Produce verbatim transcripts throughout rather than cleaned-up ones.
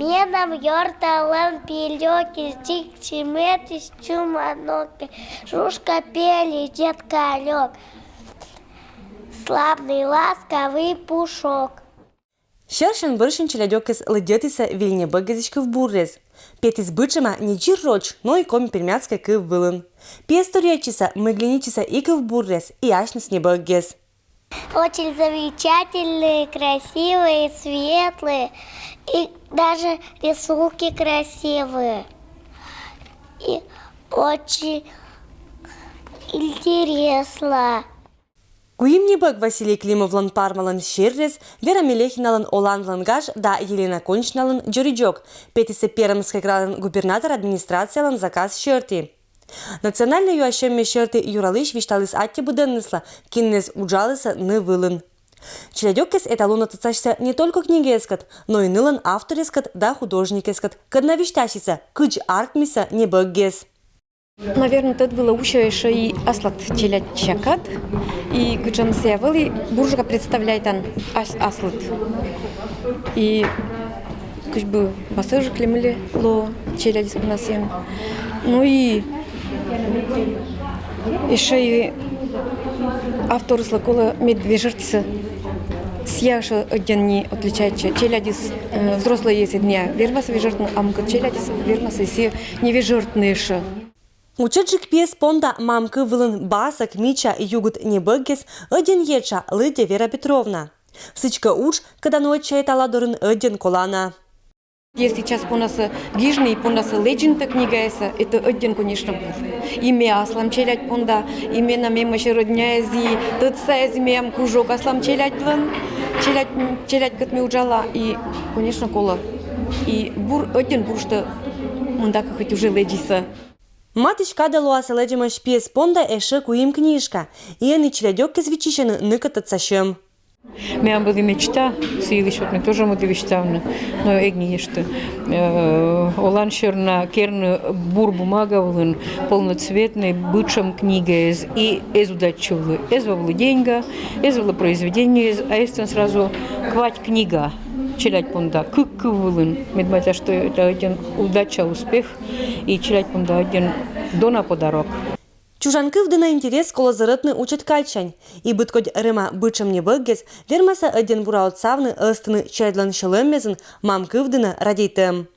Менам ёрталӧн пельок, изик чиметіс чуманок, пе-, жужка пельӧ, детка лёк. Славный ласковый пушок. Сьӧрсянь-вӧрсянь челядьӧккӧс лыддьӧдісны виль небӧггезысь кывбуррӧс. Петіс бытшӧма не дзир роч, но и коми-пермяцкӧй кыв вылын. Пиэстор ӧтчисӧ, мыйглӧн ӧтчисӧ и кывбуррӧс, и асьныс небӧггӧс. Очень замечательные, красивые, светлые. И даже рисунки красивые. И очень интересно. Куим небӧг Василий Климовлӧн «Пармалӧн серрӧс», Вера Мелехиналӧн «Оланлӧн гаж» да Елена Кончиналӧн «Дзоридзок» петісны Пермскӧй крайлӧн губернатор администрациялӧн заказ сьӧрті. Национальнӧй юасьӧм ме сьӧрті юралысь висьталіс аттьӧ быдӧнныслы, кинныс уджалісны ны вылын. Челядьӧккӧс эталонӧ тӧдсасьӧ не только книгаыскӧд, но и нылӧн авторыскӧд да художникыскӧд, кӧд на висьтасисны, кыдз артмис небӧггӧс. Наверно, тӧд вылӧ усьӧ ещӧ и аслад челядьсякад, и кутшӧм сійӧ вӧлі, бурджыка представляйтан ас-, аслыд. И кыдз бы басӧжык ли мый ли лоӧ челядьыс понас. Ну и ещӧ и авторыслы колӧ, мед вежӧртісны. Сійӧ ещӧ ӧдйӧн нин отличайтчӧ. Челядьыс, э, взрослӧйӧс нин вермасны вежӧртны, а мукӧд челядьыс вермасны сійӧс нин вежӧртны ещӧ. Ичӧтджык пиэс понда мам кыв вылын басӧк, мича, югыд небӧггӧс ӧдйӧн етша лыддьӧ Вера Петровна. Сідзкӧ, удж, кӧда нӧ ӧтчӧ этала дорын, ӧдйӧн колана. Если час понас гижны и понас лэдзны тайӧ книгасӧ, это ӧдйӧн, конечно, бур. И ме аслам челядь понда, и менам эмӧсь родняяс, и тӧдсаяс, и меям кружок аслам челядьлӧн, челядь, челядькӧд ме уджала, и, конечно, колӧ. И бур, ӧдйӧн бур, что мында кӧ хоть уже лэдзисны. Матысь кадӧ лоас лэдзӧмаӧсь пиэс понда ещӧ куим книжка. И ӧні челядьӧккӧс виччысьӧны ныкӧд тӧдсасьӧм. Меям вӧлі мечта сы йылысь, вот ме тоже мӧді висьтавны, но эг нин эшты. Э, олан сёрна керны бур бумага вылын полноцветнӧй бытшӧм книгаэз, и эз удачалӧ. Эз вӧвлы деньга, эз вӧвлы произведениеэз, а эстӧн сразу квать книга челядь понда, кык кыв вылын. Мед майта, что это ӧдйӧн удача, успех. И челядь понда ӧдйӧн дона подарок. Чужан кыв дінӧ интерес колӧ зӧрӧдны ичӧт кадсянь. И быдкодь рӧма бытшӧм небӧггӧс вермасны ӧдйӧн бура отсавны, ӧзтыны челядьлӧн сьӧлӧммӧзын мам кыв дінӧ радейтӧм.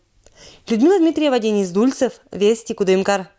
Людмила Дмитриева, Денис Дульцев, «Вести», Кудымкар.